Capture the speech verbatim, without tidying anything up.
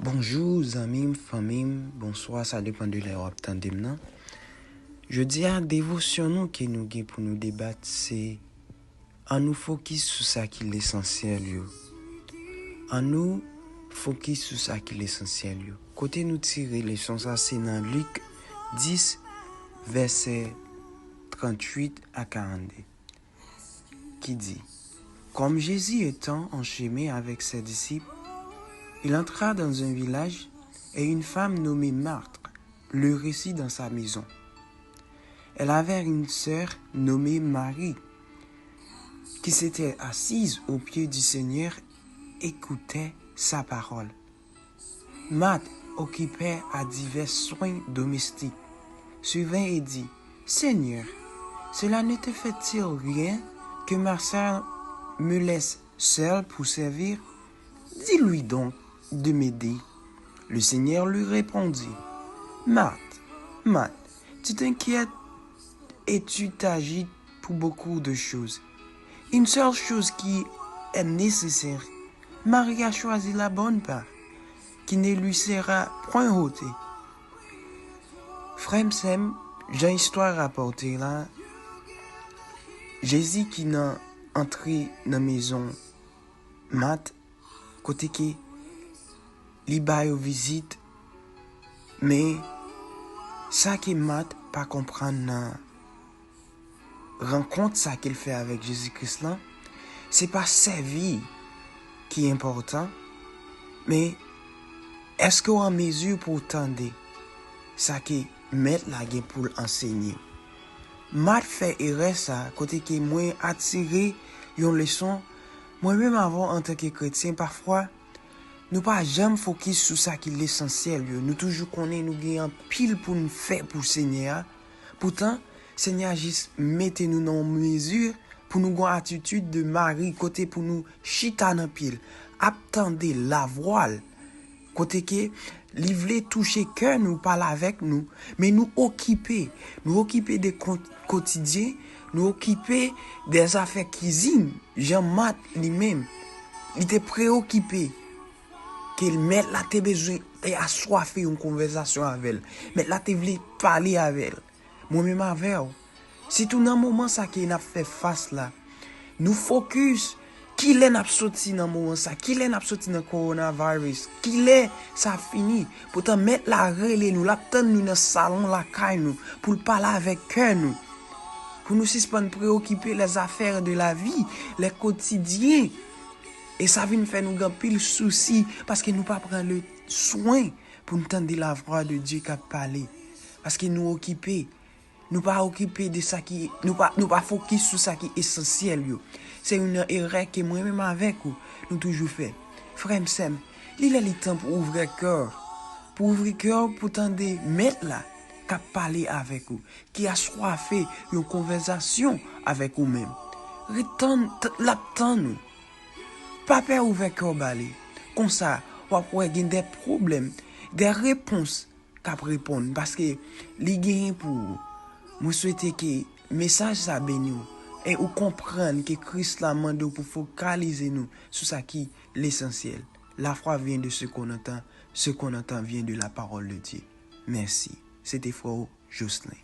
Bonjou, zanmi m, fanmi m, bonswa, sa depann de lè w ap tande m nan. Jodi a, devosyon nou ke nou gen pou nou debat, se annou fokis sou sa ki lesansyèl yo. Annou fokis sou sa ki lesansyèl yo. Kote nou tire leson sa, se nan Lik dis, vèsè tranntuit a karannde, ki di, Comme Jésus étant en chemin avec ses disciples, il entra dans un village et une femme nommée Marthe le reçut dans sa maison. Elle avait une sœur nommée Marie qui s'était assise aux pieds du Seigneur, écoutait sa parole. Marthe occupait à divers soins domestiques. Suivant et dit, Seigneur, cela ne te fait-il rien que ma sœur me laisse seule pour servir? Dis-lui donc de m'aider. Le Seigneur lui répondit, Marthe, Marthe, tu t'inquiètes et tu t'agites pour beaucoup de choses. Une seule chose qui est nécessaire. Marie a choisi la bonne part, qui ne lui sera point ôtée. Frè m, sè m, jan istwa rapòte la, Jezi ki nan antre nan mezon Mat, kote ke li ba yo vizit, men sa ke Mat pa konprann nan rankont sa ke l fè avèk Jezi Kris lan, se pa sèvi ki enpòtan, men èske w an mezi pou w tande sa ke Mèt la gen pou l ansenye? Mat fè erè sa, kote ke mwen atire yon leson, mwen menm avè w antanke kretyen, pafwa, nou pa janm fokis sou sa ki lesansyèl yo. Nou toujou konnen nou gen anpil pou n fè pou Senyè a. Poutan, Senyè a jis mete nou nan yon mezi pou nou gen yon atitid de Mari, kote pou nou chita nan pye l, ap tande lavwa l, kote ke li vle touche kè nou, pale avèk nou, men nou okipe, nou okipe de kon-, kotidyen, nou okipe de zafè kizin, jan Mat li menm, li te preokipe ke Mèt la te bezwen, te aswafe yon konvèsasyon avè l. Mèt la te vle pale avè l. Mwen menm avè w. Sitou nan moman sa ke n ap fè fas la. Nou fokis, kilè n ap soti nan moman sa? Kilè n ap soti nan kowonaviris? Kilè sa ap fini? Poutan Mèt la rele nou, l ap tann nou nan salon lakay nou pou l pale avèk kè nou. Pou nou sispann preokipe les affaires de la vie, le quotidien. E sa vin fè nou gen anpil sousi paske nou pa pran le swen pou n tande lavwa de Dye k ap pale. Paske nou okipe. Nou pa okipe de sa ki, nou pa, nou pa fokis sou sa ki esansyèl yo. Se youn nan erè ke mwen menm avèk ou, nou toujou fè. Frè m, sè m, li lè li tan pou ouvri kè w. Pou ouvri kè w pou tande Mèt la k ap pale avèk ou, ki aswafe yon konvèsasyon avèk ou menm. Ret tann, t-, l ap tann ou. Pa pè ouvè kè w ba li. Konsa, w ap wè gen de pwoblèm, de repons k ap reponn, paske li genyen pou ou. Mwen swete ke mesaj sa beni w e ou konprann ke Kris la mande w pou fokalize nou sou sa ki lesansyèl. La foi vient de ce qu'on entend, ce qu'on entend vient de la parole de Dieu. Mèsi. Se te frè w Jocelyn.